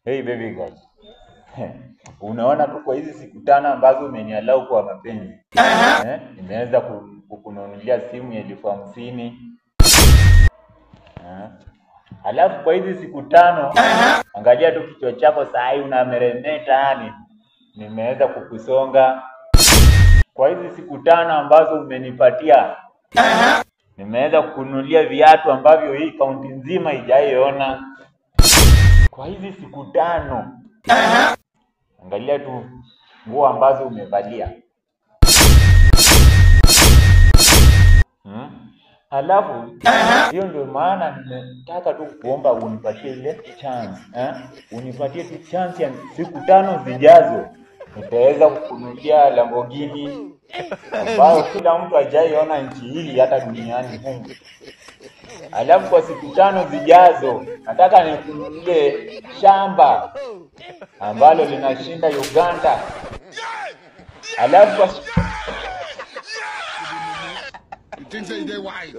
Hey baby girl. Unaona tu kwa hizi siku tano ambazo umenialau kwa mapenzi. Nimeweza kukununulia simu ya 50,000. Alafu kwa hizi siku tano, angalia tu kichwa chako saa hii unameremeta yani. Nimeweza kukusonga. Kwa hizi siku tano ambazo umenipatia, nimeweza kukununulia viatu ambavyo hii kaunti nzima haijaiona. Kwa hizi siku tano, angalia tu nguo ambazo umevalia. Halafu hiyo ndio maana nimetaka tu kuomba unipatie ile chance, Unipatie tu chance ya siku tano zijazo. Nitaweza kukununulia Lamborghini ambayo kila mtu hajaiona nchi hii hata duniani humu. Alafu kwa siku tano zijazo nataka nikununulie shamba ambalo linashinda Uganda. Alafu kwa You think say they wise?